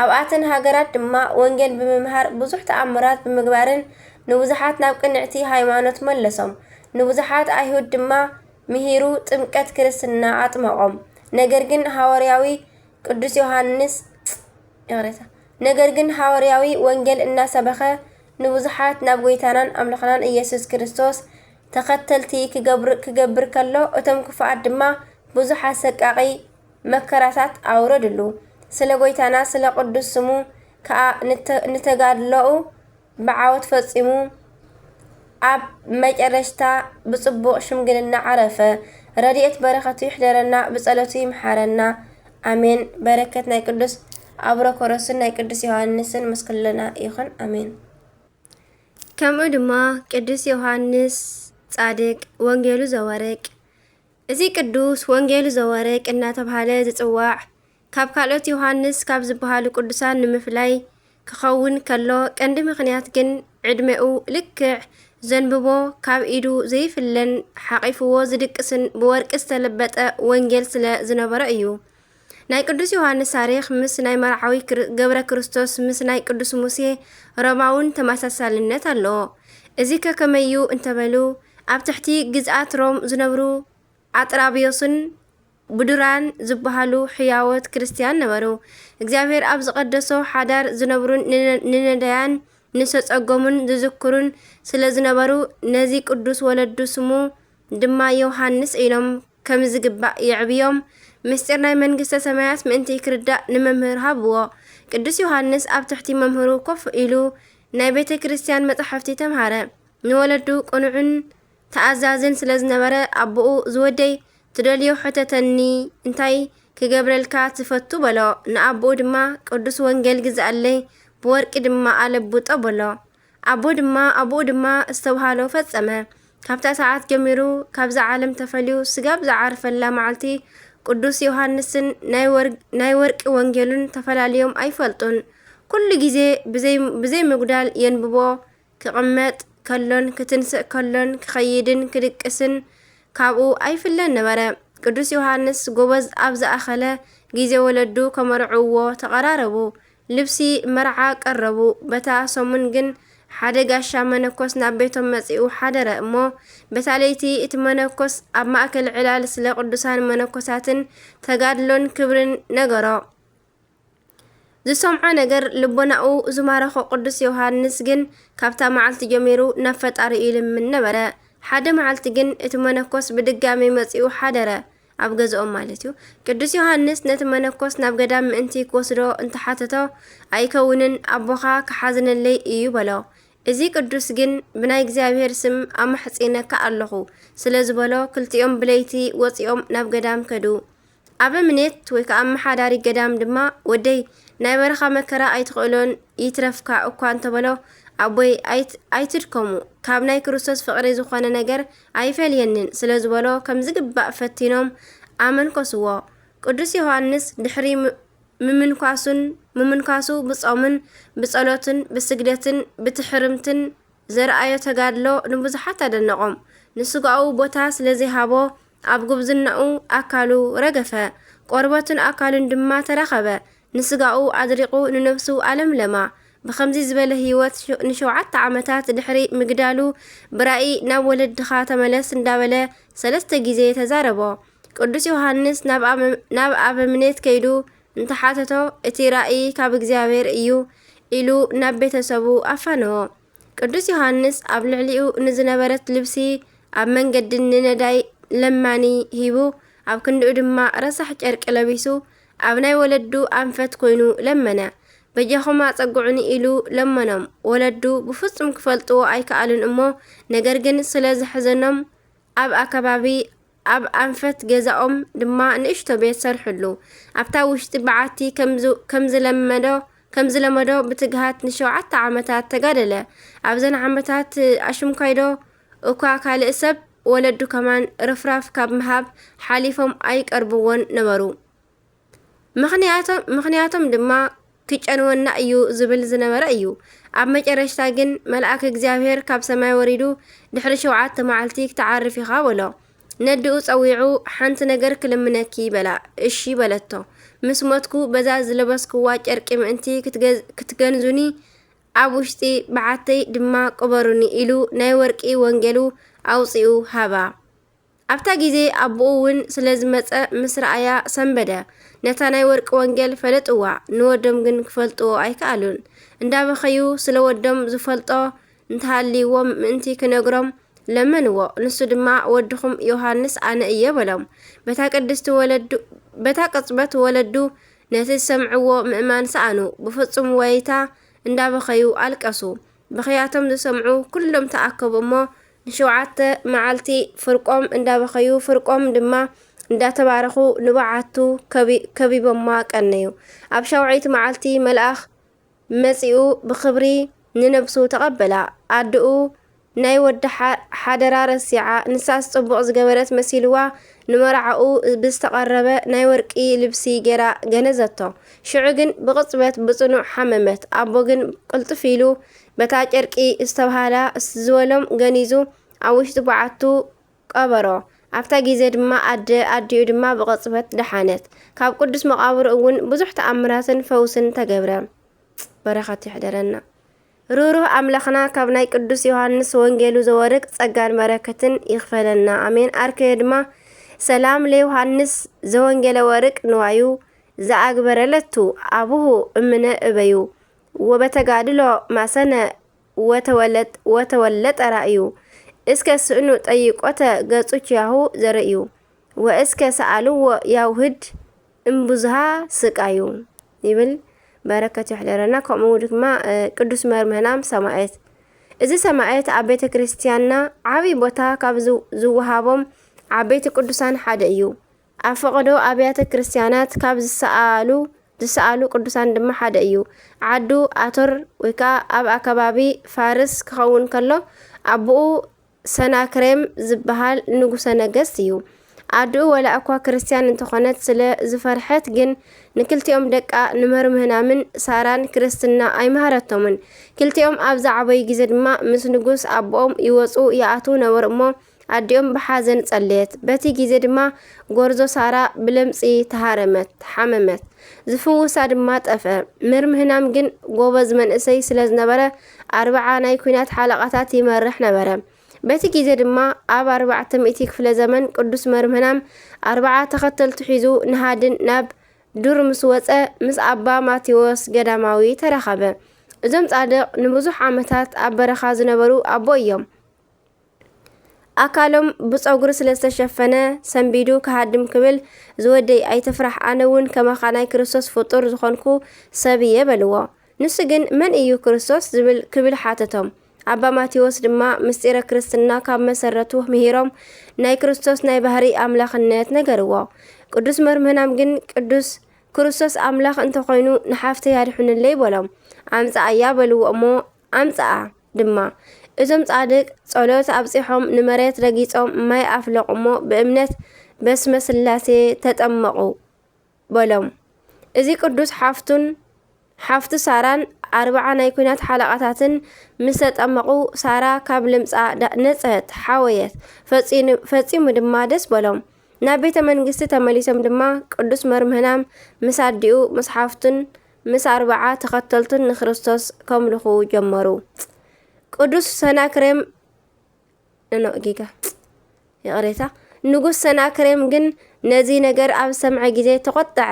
ኣብኣተን ሃገራት ድማ ወንጌል ብምምሃር፣ ብዙሕ ተኣምራት ብምግባርን ንብዙሓት ናብ ቅንዕቲ ሃይማኖት መለሶም። ንብዙሓት ኣይሁድ ድማ ምሂሩ፣ ጥምቀት ክርስትና ኣጥመቖም። ነገር ግን ሃዋርያዊ ቅዱስ ዮሃንስ፣ ይቕሬታ፣ ነገር ግን ሃዋርያዊ ወንጌል እናሰበኸ ንብዙሓት ናብ ጎይታናን ኣምላኽናን ኢየሱስ ክርስቶስ ተኸተልቲ ክገብር፣ ክገብር ከሎ፣ እቶም ክፉኣት ድማ ብዙሕ ኣሰቃቒ መከራታት ኣውረድሉ። ስለ ጎይታና፣ ስለ ቅዱስ ስሙ ከኣ ንተ-፣ ንተጋድሎኡ ብዓወት ፈጺሙ፣ ኣብ መጨረሽታ ብጽቡቕ ሽምግልና ዓረፈ። ረድኤት በረኸቱ ይሕደረና፣ ብጸሎቱ ይምሓረና። ኣሜን። በረከት ናይ ቅዱስ ኣብረኮሮስን ናይ ቅዱስ ዮሃንስን ምስ ኩልና ይኹን። ኣሜን። ከምኡ ድማ ቅዱስ ዮሃንስ ጻድቅ ወንጌሉ ዘወርቅ፣ እዚ ቅዱስ ወንጌሉ ዘወርቅ እናተብሃለ ዝጽዋዕ፣ ካብ ካልኦት ዮሃንስ ካብ ዝበሃሉ ቅዱሳን ንምፍላይ ክኸውን ከሎ፣ ቀንዲ ምኽንያት ግን ዕድመኡ ልክዕ ዘንብቦ፣ ካብ ኢዱ ዘይፍለን ሓቒፍዎ ዝድቅስን ብወርቂ ዝተለበጠ ወንጌል ስለ ዝነበሮ እዩ። ናይ ቅዱስ ዮሃንስ ታሪኽ ምስ ናይ መርዓዊ ክር-፣ ገብረ ክርስቶስ ምስ ናይ ቅዱስ ሙሴ ሮማውን ተመሳሳልነት ኣለዎ። እዚ ከከመዩ እንተበሉ፣ ኣብ ትሕቲ ግዝኣት ሮም ዝነብሩ ኣጥራብዮስን ብዱራን ዝበሃሉ ሕያዎት ክርስትያን ነበሩ። እግዚኣብሔር ኣብ ዝቐደሶ ሓዳር ዝነብሩን ንነ-፣ ንነዳያን ንሰጸጎሙን ዝዝክሩን ስለ ዝነበሩ፣ ነዚ ቅዱስ ወለዱ ስሙ ድማ ዮሃንስ ኢሎም ከም ዝግባእ የዕብዮም። ምስጢር ናይ መንግስተ ሰማያት ምእንቲ ክርዳእ ንመምህር ሃብዎ። ቅዱስ ዮሃንስ ኣብ ትሕቲ መምህሩ ኮፍ ኢሉ ናይ ቤተ ክርስቲያን መጻሕፍቲ ተምሃረ። ንወለዱ ቅኑዕን ተኣዛዝን ስለ ዝነበረ፣ ኣቦኡ፣ "ዝወደይ፣ ትደልዮ ሕተተኒ፣ እንታይ ክገብረልካ ትፈቱ?" በሎ። ንኣቦኡ ድማ፣ "ቅዱስ ወንጌል ግዝኣለይ፣ ብወርቂ ድማ ኣለብጦ" በሎ። ኣቦ ድማ፣ ኣቦኡ ድማ ዝተብሃሎ ፈጸመ። ካብታ ሰዓት ጀሚሩ ካብዛ ዓለም ተፈልዩ ስጋብ ዝዓርፈላ መዓልቲ፣ ቅዱስ ዮሃንስን ናይ ወር-፣ ናይ ወርቂ ወንጌሉን ተፈላልዮም ኣይፈልጡን። ኩሉ ግዜ ብዘይ-፣ ብዘይ ምጉዳል የንብቦ። ክቕመጥ ከሎን ክትንስእ ከሎን ክኸይድን ክድቅስን ካብኡ ኣይፍለን ነበረ። ቅዱስ ዮሃንስ ጎበዝ ኣብ ዝኣኸለ ግዜ ወለዱ ከመርዕውዎ ተቐራረቡ። ልብሲ መርዓ ቀረቡ። በታ ሰሙን ግን ሓደ ጋሻ መነኮስ ናብ ቤቶም መጺኡ ሓደረ እሞ፣ በታ ለይቲ እቲ መነኮስ ኣብ ማእከል ዕላል ስለ ቅዱሳን መነኮሳትን ተጋድሎን ክብርን ነገሮ። ዝሰምዖ ነገር ልቦናኡ ዝማረኾ ቅዱስ ዮሃንስ ግን ካብታ መዓልቲ ጀሚሩ ናብ ፈጣሪኡ ይልምን ነበረ። ሓደ መዓልቲ ግን እቲ መነኮስ ብድጋሜ መጺኡ ሓደረ ኣብ ገዝኦም ማለት እዩ። ቅዱስ ዮሃንስ ነቲ መነኮስ ናብ ገዳም ምእንቲ ክወስዶ እንተሓተቶ፣ "ኣይከውንን፣ ኣቦኻ ክሓዝነለይ እዩ" በሎ። እዚ ቅዱስ ግን "ብናይ እግዚኣብሔር ስም ኣማሕጺነካ ኣለኹ" ስለ ዝበሎ፣ ክልቲኦም ብለይቲ ወጺኦም ናብ ገዳም ከዱ። ኣበምኔት ወይ ከኣ ኣመሓዳሪ ገዳም ድማ፣ "ወደይ፣ ናይ በረኻ መከራ ኣይትኽእሎን፣ ይትረፍካ እኳ" እንተበሎ፣ "ኣቦይ፣ ኣይት-፣ ኣይትድከሙ፣ ካብ ናይ ክርስቶስ ፍቕሪ ዝኾነ ነገር ኣይፈልየንን" ስለ ዝበሎ፣ ከም ዝግባእ ፈቲኖም ኣመንኮስዎ። ቅዱስ ዮሃንስ ድሕሪ ም-፣ ምምንኳሱን፣ ምምንኳሱ ብጾምን ብጸሎትን ብስግደትን ብትሕርምትን ዘርኣዮ ተጋድሎ ንብዙሓት ኣደነቖም። ንስጋኡ ቦታ ስለ ዘይሃቦ፣ ኣብ ጉብዝናኡ ኣካሉ ረገፈ፣ ቆርበቱን ኣካሉን ድማ ተራኸበ። ንስጋኡ ኣድሪቑ ንነብሱ ኣለምለማ። ብኸምዚ ዝበለ ህይወት ሸ-፣ ንሸውዓተ ዓመታት ድሕሪ ምግዳሉ፣ ብራእይ "ናብ ወለድኻ ተመለስ" እንዳበለ ሰለስተ ግዜ ተዛረቦ። ቅዱስ ዮሃንስ ናብ ኣበ-፣ ናብ ኣበምኔት ከይዱ እንተሓተቶ፣ "እቲ ራእይ ካብ እግዚኣብሔር እዩ" ኢሉ ናብ ቤተሰቡ ኣፋነዎ። ቅዱስ ዮሃንስ ኣብ ልዕሊኡ ንዝነበረት ልብሲ ኣብ መንገድን ንነዳይ ለማኒ ሂቡ፣ ኣብ ክንድኡ ድማ ረሳሕ ጨርቂ ለቢሱ፣ ኣብ ናይ ወለዱ ኣንፈት ኮይኑ ለመነ። "በጃኹም ኣጸግዑኒ" ኢሉ ለመኖም። ወለዱ ብፍጹም ክፈልጥዎ ኣይከኣሉን እሞ፣ ነገር ግን ስለ ዘሕዘኖም፣ ኣብ ኣከባቢ፣ ኣብ ኣንፈት ገዛኦም ድማ ንእሽቶ ቤት ሰርሕሉ። ኣብታ ውሽጢ በዓቲ ከም ዝ-፣ ከም ዝለመዶ፣ ከም ዝለመዶ ብትግሃት ንሸውዓተ ዓመታት ተጋደለ። ኣብዘን ዓመታት ኣሽምኳይዶ እኳ ካልእ ሰብ፣ ወለዱ ከማን ርፍራፍ ካብ ምሃብ ሓሊፎም ኣይቀርብዎን ነበሩ። ምኽንያቶም፣ ምኽንያቶም ድማ "ክጨንወና እዩ" ዝብል ዝነበረ እዩ። ኣብ መጨረሽታ ግን መልኣክ እግዚኣብሔር ካብ ሰማይ ወሪዱ፣ "ድሕሪ ሸውዓተ መዓልቲ ክትዓርፍ ኢኻ" በሎ። ነድኡ ጸዊዑ፣ "ሓንቲ ነገር ክልምነኪ" በላ። "እሺ" በለቶ። "ምስ ሞትኩ በዛ ዝለበስክዋ ጨርቂ ምእንቲ ክትገዝ-፣ ክትገንዙኒ፣ ኣብ ውሽጢ በዓተይ ድማ ቅበሩኒ" ኢሉ ናይ ወርቂ ወንጌሉ ኣውጺኡ ሃባ። ኣብታ ግዜ ኣቦኡ እውን ስለ ዝመጸ ምስ ረኣያ ሰንበደ። ነታ ናይ ወርቂ ወንጌል ፈለጥዋ፣ ንወዶም ግን ክፈልጥዎ ኣይከኣሉን። እንዳበኸዩ ስለ ወዶም ዝፈልጦ እንተሃልይዎም ምእንቲ ክነግሮም ለመንዎ። ንሱ ድማ፣ "ወድኹም ዮሃንስ ኣነ እየ" በሎም። በታ ቅድስቲ ወለዱ፣ በታ ቅጽበት ወለዱ ነቲ ዝሰምዕዎ ምእማን ሰኣኑ። ብፍጹም ዋይታ እንዳበኸዩ ኣለቀሱ። ብኽያቶም ዝሰምዑ ኩሎም ተኣከቡ እሞ፣ ንሸውዓተ መዓልቲ ፍርቆም እንዳበኸዩ፣ ፍርቆም ድማ እንዳተባረኹ ንበዓቱ ከቢ-፣ ከቢቦማ ቀነዩ። ኣብ ሻውዓይቲ መዓልቲ መልኣኽ መጺኡ ብኽብሪ ንነብሱ ተቐበላ። ኣደኡ ናይ ወዳ ሓ-፣ ሓደራ ረሲዓ፣ ንሳስ ጽቡቕ ዝገበረት መሲልዋ፣ ንመርዓኡ ብዝተቐረበ ናይ ወርቂ ልብሲ ጌራ ገነዘቶ። ሽዑ ግን ብቕጽበት ብጽኑዕ ሓመመት። ኣቦ ግን ቅልጥፍ ኢሉ በታ ጨርቂ ዝተብሃላ ዝበሎም ገኒዙ ኣብ ውሽጢ በዓቱ ቀበሮ። ኣብታ ግዜ ድማ ኣደ ኣዲኡ ድማ ብቕጽበት ደሓነት። ካብ ቅዱስ መቓብር እውን ብዙሕ ተኣምራትን ፈውስን ተገብረ። በረኸቱ ይሕደረና። ርህሩህ ኣምላኽና ካብ ናይ ቅዱስ ዮሃንስ ወንጌሉ ዘወርቅ ጸጋን በረከትን ይኽፈለና። ኣሜን። ኣርከየ ድማ ሰላም ለዮሃንስ ዘወንጌለ ወርቅ ንዋዩ ዘኣግበረለቱ ኣቡሁ እምነ እበዩ ወበተጋድሎ ማሰነ ወተወለጥ-፣ ወተወለጠ ራእዩ። እስከ ስእኑ ጠይቆተ ገጹ ኪያሁ ዘርእዩ። ወእስከ ሰኣልዎ ያውህድ እምብዙሃ ስቃዩ ይብል። በረከት ይሕደረና። ከምኡ ድማ፣ እ፣ ቅዱስ መርምህናም ሰማዕት። እዚ ሰማዕት ኣብ ቤተ ክርስቲያንና ዓብዪ ቦታ ካብ ዝው-፣ ዝወሃቦም ዓበይቲ ቅዱሳን ሓደ እዩ። ኣብ ፈቐዶ ኣብያተ ክርስቲያናት ካብ ዝሰኣሉ፣ ዝሰኣሉ ቅዱሳን ድማ ሓደ እዩ። ዓዱ ኣቶር ወይ ከዓ ኣብ ኣከባቢ ፋርስ ክኸውን ከሎ፣ ኣቦኡ ሰናክሬም ዝበሃል ንጉሰ ነገስት እዩ። ኣድኡ ወላ እኳ ክርስትያን እንተኾነት፣ ስለ ዝፈርሐት ግን ንክልቲኦም ደቃ ንመርምህናምን ሳራን ክርስትና ኣይመሃረቶምን። ክልቲኦም ኣብ ዝዓበዩ ግዜ ድማ ምስ ንጉስ ኣቦኦም ይወጹ ይኣትዉ ነበሩ እሞ፣ ኣዲኦም ብሓዘን ጸለየት። በቲ ግዜ ድማ ጎርዞ ሳራ ብለምጺ ተሃረመት፣ ሓመመት። ዝፍውሳ ድማ ጠፍአ። መርምህናም ግን ጎበዝ መንእሰይ ስለ ዝነበረ፣ ኣርብዓ ናይ ኲናት ሓለቓታት ይመርሕ ነበረ። በቲ ግዜ ድማ ኣብ ኣርባዕተ ሚእቲ ክፍለ ዘመን ቅዱስ መርምህናም ኣርብዓ ተኸተልቱ ሒዙ ንሃድን ናብ ዱር ምስ ወጸ፣ ምስ ኣባ ማቴዎስ ገዳማዊ ተራኸበ። እዞም ጻድቕ ንብዙሕ ዓመታት ኣብ በረኻ ዝነበሩ ኣቦ እዮም። ኣካሎም ብጸጉሪ ስለ ዝተሸፈነ፣ ሰንቢዱ ክሃድም ክብል፣ "ዝወደይ ኣይትፍራሕ፣ ኣነ እውን ከማኻ ናይ ክርስቶስ ፍጡር ዝኾንኩ ሰብ እየ" በልዎ። ንሱ ግን፣ "መን እዩ ክርስቶስ?" ዝብል ክብል ሓተቶም። ኣባ ማቴዎስ ድማ ምስጢረ ክርስትና ካብ መሰረቱ ምሂሮም፣ ናይ ክርስቶስ ናይ ባህሪ ኣምላኽነት ነገርዎ። ቅዱስ መርምህናም ግን፣ "ቅዱስ ክርስቶስ ኣምላኽ እንተኾይኑ ንሓፍተይ ኣድሕኑለይ" በሎም። "ኣምጽኣያ" በልዎ እሞ ኣምጽኣ ድማ። እዞም ጻድቅ ጸሎት ኣብጺሖም ንመሬት ረጊጾም ማይ ኣፍለቑ እሞ ብእምነት በስመ ስላሴ ተጠመቑ በሎም። እዚ ቅዱስ ሓፍቱን ሓፍቱ ሳራን ኣርብዓ ናይ ኲናት ሓለቓታትን ምስ ተጠመቑ፣ ሳራ ካብ ለምጻ ዳ-፣ ነጽሀት፣ ሓወየት። ፈጺኑ-፣ ፈጺሙ ድማ ደስ በሎም። ናብ ቤተ መንግስቲ ተመሊሶም ድማ ቅዱስ መርምህናም ምስ ኣዲኡ ምስ ሓፍቱን ምስ ኣርብዓ ተኸተልቱን ንክርስቶስ ከምልኹ ጀመሩ። ቅዱስ ሰናክሬም፣ ኖ፣ ጌጋ፣ ይቕሬታ። ንጉስ ሰናክሬም ግን ነዚ ነገር ኣብ ሰምዐ ግዜ ተቖጥዐ።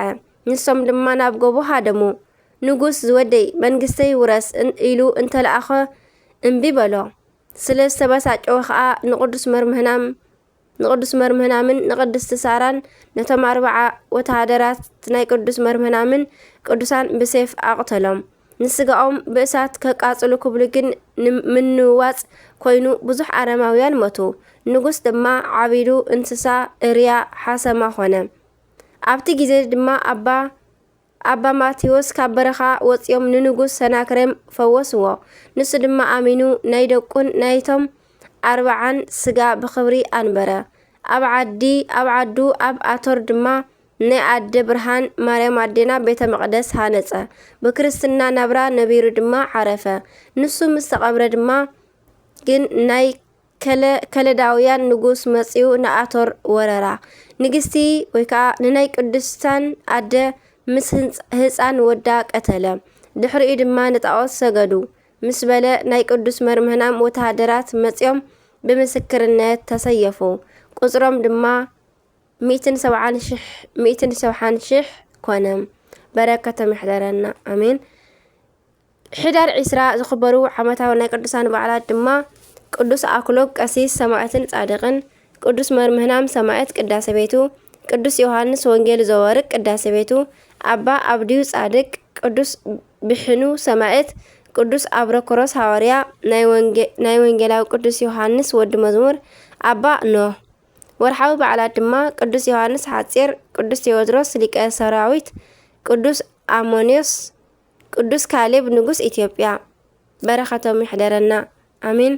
ንሶም ድማ ናብ ጎቦ ሃደሙ። ንጉስ፣ "ዝወደይ መንግስተይ ውረስ" እን-፣ ኢሉ እንተለኣኸ እምቢ በሎ። ስለ ዝተበሳጨወ ኸኣ ንቅዱስ መርምህናም፣ ንቅዱስ መርምህናምን ንቅድስቲ ሳራን ነቶም ኣርብዓ ወተሃደራት ናይ ቅዱስ መርምህናምን ቅዱሳን ብሴፍ ኣቕተሎም። ንስጋኦም ብእሳት ከቃጽሉ ክብሉ ግን ን-፣ ምንዋጽ ኮይኑ ብዙሕ ኣረማውያን ሞቱ። ንጉስ ድማ ዓቢዱ እንስሳ እርያ ሓሰማ ኾነ። ኣብቲ ግዜ ድማ ኣባ፣ ኣባ ማቴዎስ ካብ በረኻ ወጺኦም ንንጉስ ሰናክሬም ፈወስዎ። ንሱ ድማ ኣሚኑ ናይ ደቁን ናይቶም ኣርብዓን ስጋ ብኽብሪ ኣንበረ። ኣብ ዓዲ፣ ኣብ ዓዱ ኣብ ኣቶር ድማ ናይ ኣደ ብርሃን ማርያም ኣዴና ቤተ መቕደስ ሃነጸ። ብክርስትና ናብራ ነቢሩ ድማ ዓረፈ። ንሱ ምስ ተቐብረ ድማ ግን ናይ ከለ-፣ ከለዳውያን ንጉስ መጺኡ ንኣቶር ወረራ። ንግስቲ ወይ ከኣ ንናይ ቅድስታን ኣደ ምስ ህንጽ-፣ ህጻን ወዳ ቀተለ። ድሕሪኡ ድማ ንጣኦት ሰገዱ ምስ በለ ናይ ቅዱስ መርምህናም ወተሃደራት መጺኦም ብምስክርነት ተሰየፉ። ቁጽሮም ድማ ሚእትን ሰብዓን ሽሕ፣ ሚእትን ሰብዓን ሽሕ ኮነ። በረከቶም ይሕደረና። ኣሜን። ሕዳር ዒስራ ዝኽበሩ ዓመታዊ ናይ ቅዱሳን በዓላት ድማ ቅዱስ ኣክሎግ ቀሲስ ሰማዕትን ጻድቕን፣ ቅዱስ መርምህናም ሰማዕት ቅዳሴ ቤቱ፣ ቅዱስ ዮሃንስ ወንጌል ዘወርቅ ቅዳሴ ቤቱ፣ ኣባ ኣብድዩ ጻድቅ፣ ቅዱስ ብሕኑ ሰማዕት፣ ቅዱስ ኣብረክሮስ ሃዋርያ፣ ናይ ወንጌ-፣ ናይ ወንጌላዊ ቅዱስ ዮሃንስ ወዲ መዝሙር፣ ኣባ ኖህ። ወርሓዊ በዓላት ድማ ቅዱስ ዮሃንስ ሓጺር፣ ቅዱስ ቴዎድሮስ ሊቀ ሰራዊት፣ ቅዱስ ኣሞንዮስ፣ ቅዱስ ካሌብ ንጉስ ኢትዮጵያ። በረኸቶም ይሕደረና። ኣሜን።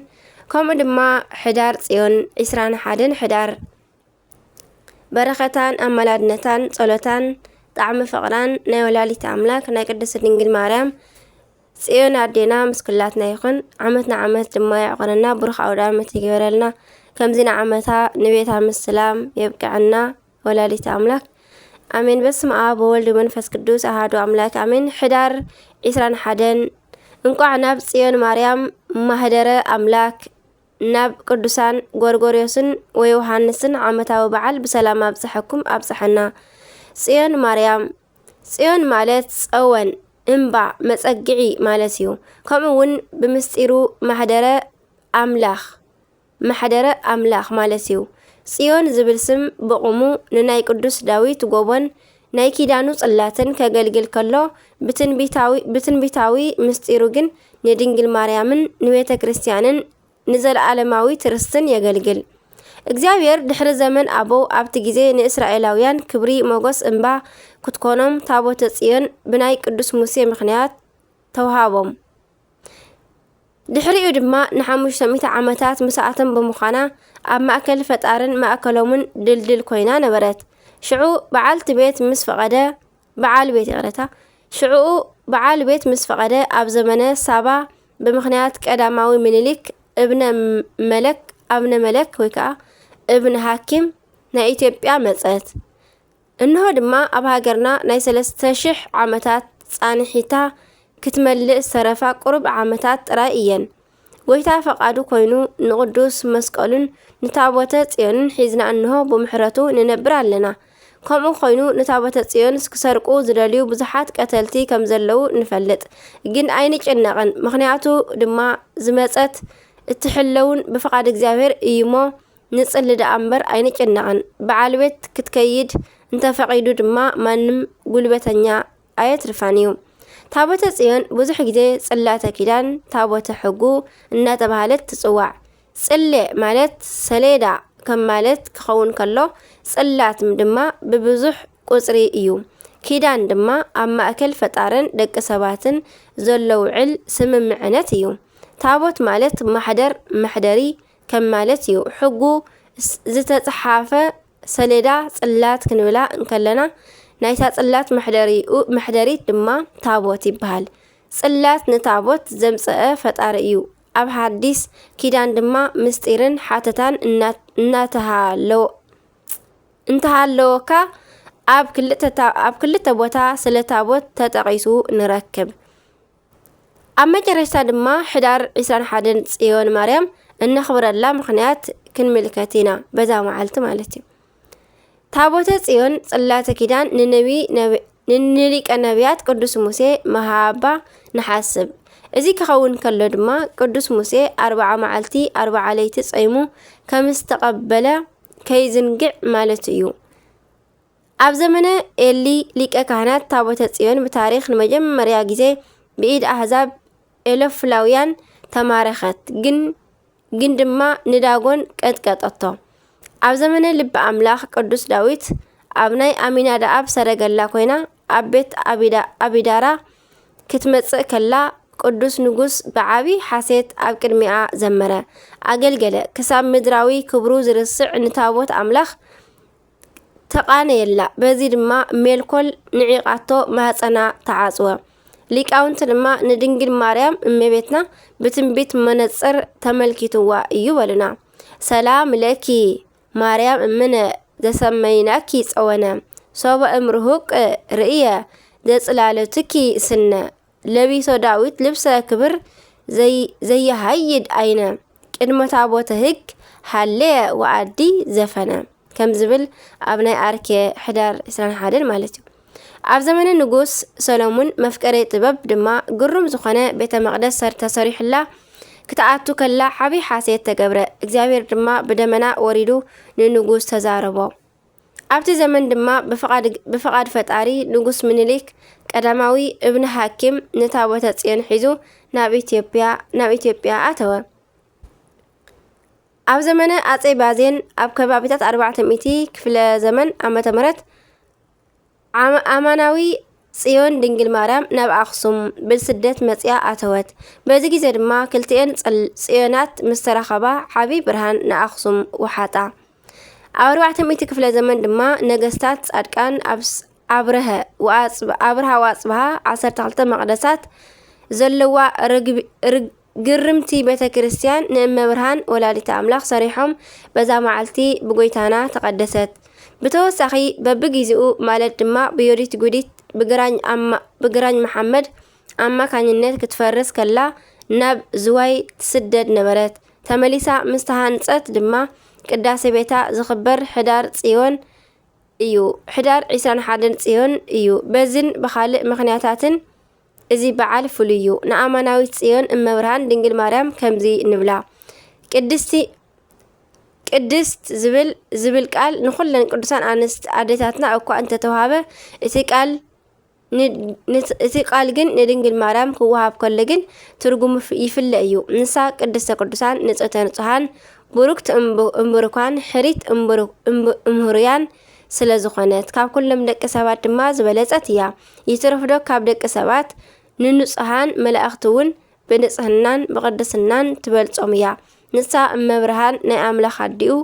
ከምኡ ድማ ሕዳር ጽዮን፣ ዒስራን ሓደን ሕዳር፣ በረኸታን ኣማላድነታን ጸሎታን ጣዕሚ ፍቕራን ናይ ወላዲት ኣምላክ ናይ ቅድስት ድንግል ማርያም ጽዮን ኣዴና ምስ ኩላትና ይኹን። ዓመት ንዓመት ድማ የዕቑረና፣ ብሩኽ ኣውደ ዓመት ይግበረልና። ከምዚ ንዓመታ ንቤታ ምስ ሰላም የብቅዐና ወላዲተ ኣምላክ። ኣሜን። በስመ ኣብ ወወልድ ወመንፈስ ቅዱስ ኣሃዱ ኣምላክ ኣሜን። ሕዳር ዒስራን ሓደን እንቋዕ ናብ ጽዮን ማርያም ማህደረ ኣምላክ ናብ ቅዱሳን ጎርጎርዮስን ወዮሃንስን ዓመታዊ በዓል ብሰላም ኣብፀሐኩም ኣብፀሐና። ጽዮን ማርያም፣ ጽዮን ማለት ጸወን፣ እምባ፣ መጸግዒ ማለት እዩ። ከምኡ እውን ብምስጢሩ ማሕደረ ኣምላኽ፣ ማሕደረ ኣምላኽ ማለት እዩ። ጽዮን ዝብል ስም ብቑሙ ንናይ ቅዱስ ዳዊት ጎቦን ናይ ኪዳኑ ጽላትን ከገልግል ከሎ፣ ብትንቢታዊ፣ ብትንቢታዊ ምስጢሩ ግን ንድንግል ማርያምን ንቤተ ክርስቲያንን ንዘለዓለማዊት ርስትን የገልግል። እግዚኣብሔር ድሕሪ ዘመን ኣበው ኣብቲ ግዜ ንእስራኤላውያን ክብሪ ሞገስ እምባ ክትኮኖም ታቦተ ጽዮን ብናይ ቅዱስ ሙሴ ምኽንያት ተውሃቦም። ድሕሪኡ ድማ ንሓሙሽተ ሚእቲ ዓመታት ምስኣቶም ብምዃና ኣብ ማእከል ፈጣርን ማእከሎምን ድልድል ኮይና ነበረት። ሽዑ በዓልቲ ቤት ምስ ፈቐደ በዓል ቤት ይቕረታ። ሽዑኡ በዓል ቤት ምስ ፈቐደ ኣብ ዘመነ ሳባ ብምኽንያት ቀዳማዊ ምኒልክ እብነ መለክ፣ ኣብነ መለክ ወይ ከዓ እብነ ሃኪም ናይ ኢትዮጵያ መጸት። እንሆ ድማ ኣብ ሃገርና ናይ ሰለስተ ሽሕ ዓመታት ጻንሒታ ክትመልእ ዝተረፋ ቁሩብ ዓመታት ጥራይ እየን። ጎይታ ፈቓዱ ኮይኑ ንቕዱስ መስቀሉን ንታቦተ ጽዮንን ሒዝና እንሆ ብምሕረቱ ንነብር ኣለና። ከምኡ ኮይኑ ንታቦተ ጽዮን ክሰርቁ ዝደልዩ ብዙሓት ቀተልቲ ከም ዘለዉ ንፈልጥ። ግን ኣይንጭነቕን፣ ምኽንያቱ ድማ ዝመጸት እትሕለውን ብፍቓድ እግዚኣብሔር እዩሞ ንጽሊ ደኣ እምበር ኣይንጭነቕን። በዓል ቤት ክትከይድ እንተፈቒዱ ድማ ማንም ጉልበተኛ ኣየትርፋን እዩ። ታቦተ ጽዮን ብዙሕ ግዜ ጽላተ ኪዳን፣ ታቦተ ሕጉ እናተባህለት ትጽዋዕ። ጽሌ ማለት ሰሌዳ ከም ማለት ክኸውን ከሎ፣ ጽላት ድማ ብብዙሕ ቁጽሪ እዩ። ኪዳን ድማ ኣብ ማእከል ፈጣርን ደቂ ሰባትን ዘሎ ውዕል ስምምዕነት እዩ። ታቦት ማለት ማሕደር፣ መሕደሪ ከም ማለት እዩ። ሕጉ ስ-፣ ዝተጽሓፈ ሰሌዳ ጽላት ክንብላ እንከለና፣ ናይታ ጽላት መሕደሪኡ፣ መሕደሪት ድማ ታቦት ይበሃል። ጽላት ንታቦት ዘምጸአ ፈጣሪ እዩ። ኣብ ሓዲስ ኪዳን ድማ ምስጢርን ሓተታን እና-፣ እናተሃለወ-፣ እንተሃለወካ ኣብ ክልተ ታ-፣ ኣብ ክልተ ቦታ ስለ ታቦት ተጠቒሱ ንረክብ። ኣብ መጨረሽታ ድማ ሕዳር ዒስራን ሓደን ጽዮን ማርያም እነኽብረላ ምኽንያት ክንምልከት ኢና፣ በዛ መዓልቲ ማለት እዩ። ታቦተ ጽዮን ጽላተ ኪዳን ንነቢ-፣ ነቢ-፣ ን-፣ ንሊቀ ነቢያት ቅዱስ ሙሴ ምሃባ ንሓስብ። እዚ ክኸውን ከሎ ድማ ቅዱስ ሙሴ ኣርብዓ መዓልቲ ኣርብዓ ለይቲ ጾይሙ ከም ዝተቐበለ ከይዝንግዕ ማለት እዩ። ኣብ ዘመነ ኤሊ ሊቀ ካህናት ታቦተ ጽዮን ብታሪኽ ንመጀመርያ ግዜ ብኢድ ኣህዛብ ኤሎፍላውያን ተማረኸት፣ ግን፣ ግን ድማ ንዳጎን ቀጥቀጠቶ። ኣብ ዘመነ ልቢ ኣምላኽ ቅዱስ ዳዊት ኣብ ናይ ኣሚናዳኣብ ሰረገላ ኮይና ኣብ ቤት ኣቢዳ-፣ ኣቢዳራ ክትመጽእ ከላ ቅዱስ ንጉስ ብዓቢ ሓሴት ኣብ ቅድሚኣ ዘመረ፣ ኣገልገለ። ክሳብ ምድራዊ ክብሩ ዝርስዕ ንታቦት ኣምላኽ ተቓነየላ። በዚ ድማ ሜልኮል ንዒቓቶ ማህጸና ተዓጽወ። ሊቃውንቲ ድማ ንድንግል ማርያም እመቤትና ብትንቢት መነጽር ተመልኪትዋ እዩ በሉና። ሰላም ለኪ ማርያም እምነ ዘሰመይናኪ ጸወነ፣ ሶበ እምርሁቅ ርእየ ዘጽላለትኪ ስነ፣ ለቢሶ ዳዊት ልብሰ ክብር ዘይ-፣ ዘየሃይድ ኣይነ፣ ቅድመ ታቦተ ህግ ሃለየ ወኣዲ ዘፈነ። ከም ዝብል ኣብ ናይ ኣርኬ ሕዳር ዒስራን ሓደን ማለት እዩ። ኣብ ዘመነ ንጉስ ሰሎሙን መፍቀሬ ጥበብ ድማ ግሩም ዝኾነ ቤተ መቕደስ ሰር-፣ ተሰሪሑላ ክትኣቱ ከላ ዓቢ ሓሴት ተገብረ። እግዚኣብሔር ድማ ብደመና ወሪዱ ንንጉስ ተዛረቦ። ኣብቲ ዘመን ድማ ብፍቓድ፣ ብፍቓድ ፈጣሪ ንጉስ ምኒልክ ቀዳማዊ እብነ ሃኪም ንታቦተ ጽዮን ሒዙ ናብ ኢትዮጵያ፣ ናብ ኢትዮጵያ ኣተወ። ኣብ ዘመነ ኣጼ ባዜን ኣብ ከባቢታት ኣርባዕተ ሚእቲ ክፍለ ዘመን ዓመተ ምህረት ዓም-፣ ኣማናዊ ጽዮን ድንግል ማርያም ናብ ኣኽሱም ብስደት መጺኣ ኣተወት። በዚ ግዜ ድማ ክልቲኤን ጽል-፣ ጽዮናት ምስ ተራኸባ ዓቢ ብርሃን ንኣኽሱም ወሓጣ። ኣብ ኣርባዕተ ሚእቲ ክፍለ ዘመን ድማ ነገስታት ጻድቃን ኣብስ-፣ ኣብርሀ ወኣጽብ-፣ ኣብርሃ ወኣጽብሃ ዓሰርተ ክልተ መቕደሳት ዘለዋ ርግቢ-፣ ርግ-፣ ግርምቲ ቤተ ክርስቲያን ንእመ ብርሃን ወላዲተ ኣምላኽ ሰሪሖም በዛ መዓልቲ ብጎይታና ተቐደሰት። ብተወሳኺ በብጊዜኡ ማለት ድማ ብዮዲት ጉዲት ብግራኝ ኣማ-፣ ብግራኝ መሓመድ ኣማካኝነት ክትፈርስ ከላ ናብ ዝዋይ ትስደድ ነበረት። ተመሊሳ ምስ ተሃንጸት ድማ ቅዳሴ ቤታ ዝኽበር ሕዳር ጽዮን እዩ። ሕዳር ዕስራን ሓደን ጽዮን እዩ። በዝን ብኻልእ ምኽንያታትን እዚ በዓል ፍሉይ እዩ። ንኣማናዊት ጽዮን እመብርሃን ድንግል ማርያም ከምዚ ንብላ። ቅድስቲ፣ ቅድስት ዝብል፣ ዝብል ቃል ንኹለን ቅዱሳን ኣንስት ኣዴታትና እኳ እንተተዋህበ፣ እቲ ቃል ን-፣ ን-፣ እቲ ቃል ግን ንድንግል ማርያም ክወሃብ ከሎ ግን ትርጉሙ ፍ-፣ ይፍለ እዩ። ንሳ ቅድስተ ቅዱሳን፣ ንጽህተ ንጹሃን፣ ቡሩክት እምቡ-፣ እምብሩካን፣ ሕሪት እምብሩ-፣ እምብ-፣ እምህሩያን ስለ ዝኾነት፣ ካብ ኩሎም ደቂ ሰባት ድማ ዝበለጸት እያ። ይትረፍዶ ካብ ደቂ ሰባት ንንጹሃን መላእኽቲ እውን ብንጽህናን ብቕድስናን ትበልጾም እያ። ንሳ እመብርሃን ናይ ኣምላኽ ኣዲኡ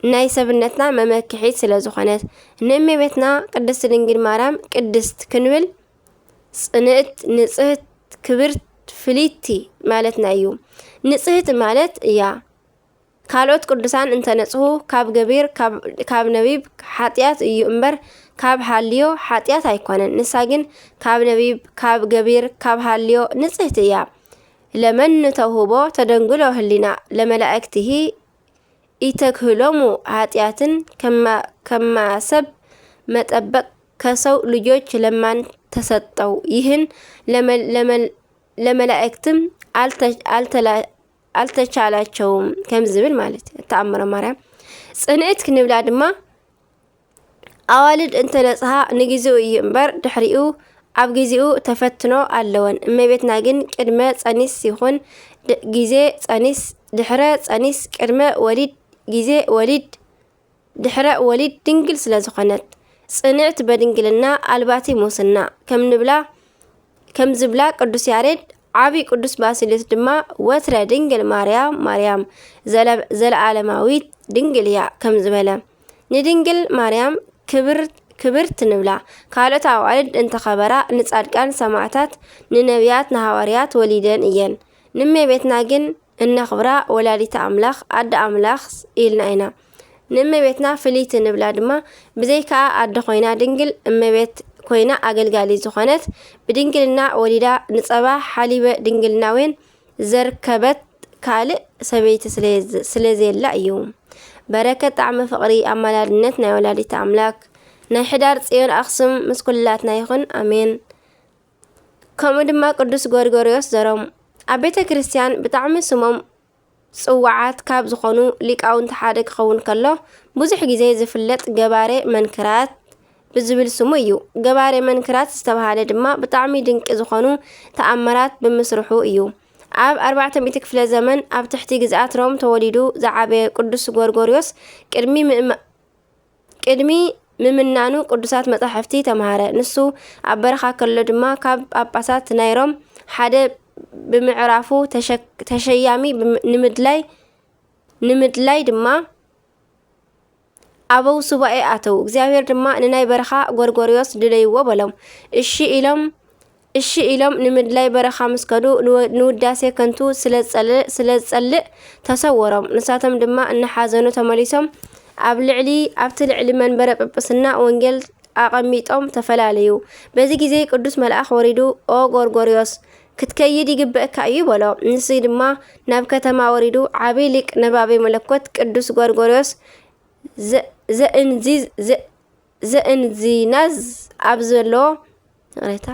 ናይ ሰብነትና መመክሒት ስለ ዝኾነት፣ ንእመቤትና ቅድስት ድንግል ማርያም ቅድስት ክንብል ጽንዕት፣ ንጽህት፣ ክብርት፣ ፍልይቲ ማለትና እዩ። ንጽህት ማለት እያ። ካልኦት ቅዱሳን እንተነጽሁ ካብ ገቢር፣ ካብ፣ ካብ ነቢብ ሓጢኣት እዩ እምበር ካብ ሃልዮ ሓጢኣት ኣይኮነን። ንሳ ግን ካብ ነቢብ፣ ካብ ገቢር፣ ካብ ሃልዮ ንጽህቲ እያ። ለመን ተውህቦ ተደንግሎ ህሊና ለመላእክትሂ ኢተክህሎሙ ኃጢአትን ከማ-፣ ከማሰብ መጠበቅ ከሰው ልጆች ለማን ተሰጠው። ይህን ለመ-፣ ለመ-፣ ለመላእክትም አልተ-፣ አልተላ-፣ አልተቻላቸውም ከም ዝብል ማለት እዩ። ተኣምረ ማርያም ጽንዕት ክንብላ ድማ ኣዋልድ እንተነጽሃ ንጊዜኡ እዩ እምበር ድሕሪኡ ኣብ ጊዜኡ ተፈትኖ ኣለወን። እመቤትና ግን ቅድመ ጸኒስ ይኹን ድ-፣ ጊዜ ጸኒስ፣ ድሕረ ጸኒስ፣ ቅድመ ወሊድ፣ ጊዜ ወሊድ፣ ድሕረ ወሊድ ድንግል ስለ ዝኾነት፣ ጽንዕት በድንግልና ኣልባቲ ሙስና ከም ንብላ፣ ከም ዝብላ ቅዱስ ያሬድ፣ ዓቢ ቅዱስ ባስልዮስ ድማ ወትረ ድንግል ማርያም፣ ማርያም፣ ዘለ-፣ ዘለዓለማዊት ድንግል እያ ከም ዝበለ፣ ንድንግል ማርያም ክብር-፣ ክብርት ንብላ። ካልኦት ኣዋልድ እንተኸበራ፣ ንጻድቃን ሰማዕታት፣ ንነቢያት፣ ንሃዋርያት ወሊደን እየን። ንእመቤትና ግን እነኽብራ ወላዲተ ኣምላኽ፣ ኣደ ኣምላኽ ኢልና ኢና። ንእመቤትና ፍልይቲ ንብላ ድማ፣ ብዘይከኣ ኣደ ኮይና ድንግል እመቤት ኮይና ኣገልጋሊ ዝኾነት፣ ብድንግልና ወሊዳ ንጸባ ሓሊበ ድንግልናዌን ዘርከበት ካልእ ሰበይቲ ስለ-፣ ስለ ዘየላ እዩ። በረከት ጣዕመ ፍቕሪ ኣማላድነት ናይ ወላዲተ ኣምላክ ናይ ሕዳር ጽዮን ኣኽሱም ምስ ኩላትና ይኹን። ኣሜን። ከምኡ ድማ ቅዱስ ጎርጎርዮስ ዘሮም ኣብ ቤተ ክርስቲያን ብጣዕሚ ስሞም ጽዋዓት ካብ ዝኾኑ ሊቃውንቲ ሓደ ክኸውን ከሎ፣ ብዙሕ ግዜ ዝፍለጥ ገባሬ መንክራት ብዝብል ስሙ እዩ። ገባሬ መንክራት ዝተባህለ ድማ ብጣዕሚ ድንቂ ዝኾኑ ተኣምራት ብምስርሑ እዩ። ኣብ ኣርባዕተ ሚእቲ ክፍለ ዘመን ኣብ ትሕቲ ግዝኣት ሮም ተወሊዱ ዝዓበየ ቅዱስ ጎርጎርዮስ ቅድሚ ምእማ-፣ ቅድሚ ምምናኑ ቅዱሳት መጻሕፍቲ ተምሃረ። ንሱ ኣብ በረኻ ከሎ ድማ ካብ ጳጳሳት ናይ ሮም ሓደ ብምዕራፉ ተሸክ-፣ ተሸያሚ ብም-፣ ንምድላይ፣ ንምድላይ ድማ ኣበው ሱባኤ ኣተው። እግዚኣብሔር ድማ ንናይ በረኻ ጎርጎርዮስ ድለይዎ በሎም። እሺ ኢሎም፣ እሺ ኢሎም ንምድላይ በረኻ ምስ ከዱ ንወ-፣ ንውዳሴ ከንቱ ስለ ዝጸል-፣ ስለ ዝጸልእ ተሰወሮም። ንሳቶም ድማ እናሓዘኑ ተመሊሶም ኣብ ልዕሊ፣ ኣብቲ ልዕሊ መንበረ ጵጵስና ወንጌል ኣቐሚጦም ተፈላለዩ። በዚ ግዜ ቅዱስ መልኣኽ ወሪዱ፣ "ኦ ጎርጎርዮስ፣ ክትከይድ ይግበእካ እዩ" በሎ። ንሱ ድማ ናብ ከተማ ወሪዱ፣ ዓቢ ሊቅ ነባቤ መለኮት ቅዱስ ጎርጎርዮስ ዘ-፣ ዘእንዚ-፣ ዘ-፣ ዘእንዚናዝ ኣብ ዘሎ፣ ይቕሬታ፣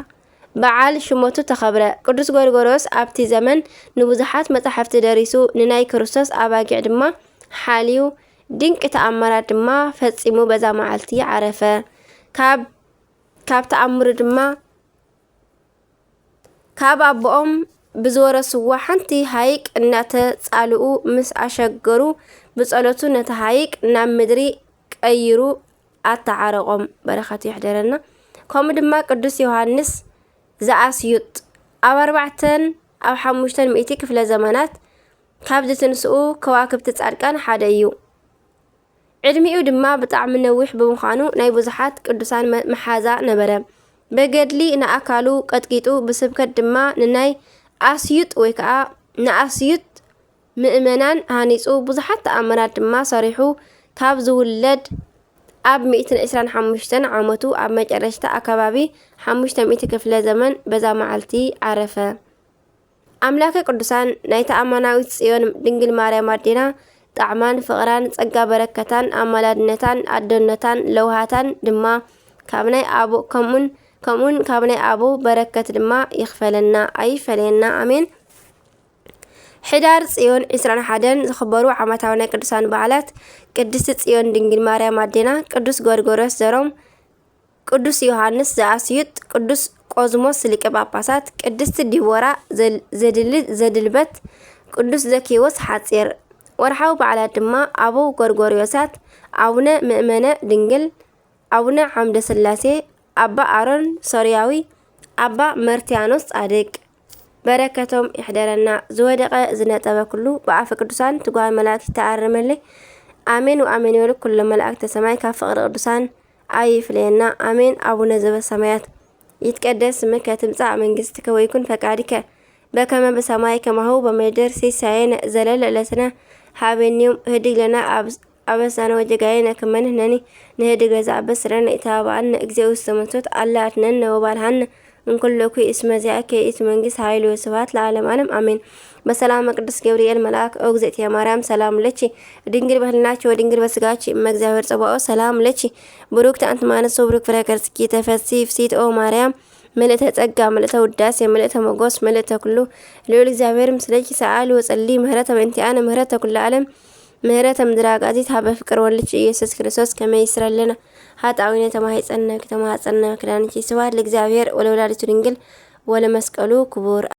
በዓል ሽመቱ ተኸብረ። ቅዱስ ጎርጎርዮስ ኣብቲ ዘመን ንብዙሓት መጻሕፍቲ ደሪሱ፣ ንናይ ክርስቶስ ኣባጊዕ ድማ ሓልዩ፣ ድንቂ ተኣምራት ድማ ፈጺሙ በዛ መዓልቲ ዓረፈ። ካብ፣ ካብ ተኣምሩ ድማ ካብ ኣቦኦም ብዝወረስዋ ሓንቲ ሃይቅ እናተጻልኡ ምስ ኣሸገሩ፣ ብጸሎቱ ነታ ሃይቅ ናብ ምድሪ ቀይሩ ኣተዓረቆም። በረኸቱ ይሕደረና። ከምኡ ድማ ቅዱስ ዮሃንስ ዘኣስዩጥ ኣብ ኣርባዕተን ኣብ ሓሙሽተን ሚእቲ ክፍለ ዘመናት ካብ ዝትንስኡ ከዋክብቲ ጻድቃን ሓደ እዩ። ዕድሚኡ ድማ ብጣዕሚ ነዊሕ ብምዃኑ ናይ ብዙሓት ቅዱሳን መ-፣ መሓዛ ነበረ። በገድሊ ንኣካሉ ቀጥቂጡ፣ ብስብከት ድማ ንናይ ኣስዩጥ ወይ ከዓ ንኣስዩጥ ምእመናን ሃኒጹ፣ ብዙሓት ተኣምራት ድማ ሰሪሑ። ካብ ዝውለድ ኣብ ሚእትን ዕስራን ሓሙሽተን ዓመቱ ኣብ መጨረሽታ ኣከባቢ ሓሙሽተ ሚእቲ ክፍለ ዘመን በዛ መዓልቲ ዓረፈ። ኣምላከ ቅዱሳን ናይታ ኣማናዊት ጽዮን ድንግል ማርያም ኣዴና ጣዕማን ፍቕራን ጸጋ በረከታን ኣማላድነታን ኣደነታን ለውሃታን ድማ ካብ ናይ ኣቦ ከምኡን ከምኡን ካብ ናይ ኣቦ በረከት ድማ ይኽፈለና ኣይፈለየና ኣሜን። ሕዳር ጽዮን ዕስራን ሓደን ዝኽበሩ ዓመታዊ ናይ ቅዱሳን በዓላት ቅድስቲ ጽዮን ድንግል ማርያም ኣዴና፣ ቅዱስ ጎርጎርዮስ ዘሮም፣ ቅዱስ ዮሃንስ ዘኣስዩጥ፣ ቅዱስ ቆዝሞስ ሊቀ ጳጳሳት፣ ቅድስቲ ዲቦራ ዘል- ዘድል- ዘድልበት፣ ቅዱስ ዘኪዎስ ሓጺር። ወርሓዊ በዓላት ድማ ኣበው ጎርጎርዮሳት፣ ኣቡነ ምእመነ ድንግል፣ ኣቡነ ዓምደ ስላሴ፣ ኣባ ኣሮን ሶርያዊ፣ ኣባ መርትያኖስ ጻድቅ። በረከቶም ይሕደረና። ዝወደቀ ዝነጠበ ኩሉ ብኣፈ ቅዱሳን ትጉሃን መላእክት ይተኣረመለይ። ኣሜን ወኣሜን ይበሉ ኩሎም መላእክተ ሰማይ ካብ ፍቅሪ ቅዱሳን ኣይፍለየና። ኣሜን። ኣቡነ ዘበሰማያት ይትቀደስ ስምከ ትምጻእ መንግስትከ ወይኩን ፈቃድከ በከመ ብሰማይ ከማሁ በምድር። ሲሳየነ ዘለለ ዕለትነ ሀበኒ ዮም። ህድግ ለነ አብ- አበሳነ ወጌጋየነ ከመ ንሕነኒ ንህድግ ለዘአበሰ ለነ። ኢተባብአነ እግዚኦ ውስተ መንሱት አላ አድነነ ወባልሃነ እንኩሉ እኩይ እስመ ዚአከ ይእቲ መንግስት ኃይል ወስብሐት ለዓለመ ዓለም አሜን። በሰላመ ቅዱስ ገብርኤል መልአክ ኦ እግዝእትየ ማርያም ሰላም ለኪ ድንግል በህልናኪ ወድንግል በስጋኪ እመ እግዚአብሔር ጸባኦት ሰላም ለኪ ብሩክት አንቲ እማንስት ወብሩክ ፍሬ ከርሥኪ ተፈሲ ፍሲት ኦ ማርያም ምልእተ ጸጋ ምልእተ ውዳሴ ምልእተ ሞገስ ምልእተ ኩሉ ልዑል እግዚኣብሔር ምስለኪ ሰአሊ ወጸሊ ምህረተ በእንቲአነ ምህረተ ኩሉ ዓለም ምህረተ ምድረ አጋዚት ሀበ ፍቅር ወልድኪ ኢየሱስ ክርስቶስ ከመ ይስረለነ ኃጣዊነ ተማሂጸነ ከተማጸነ ክዳንኪ ስብሐት ለእግዚአብሔር ወለወላዲቱ ድንግል ወለመስቀሉ ክቡር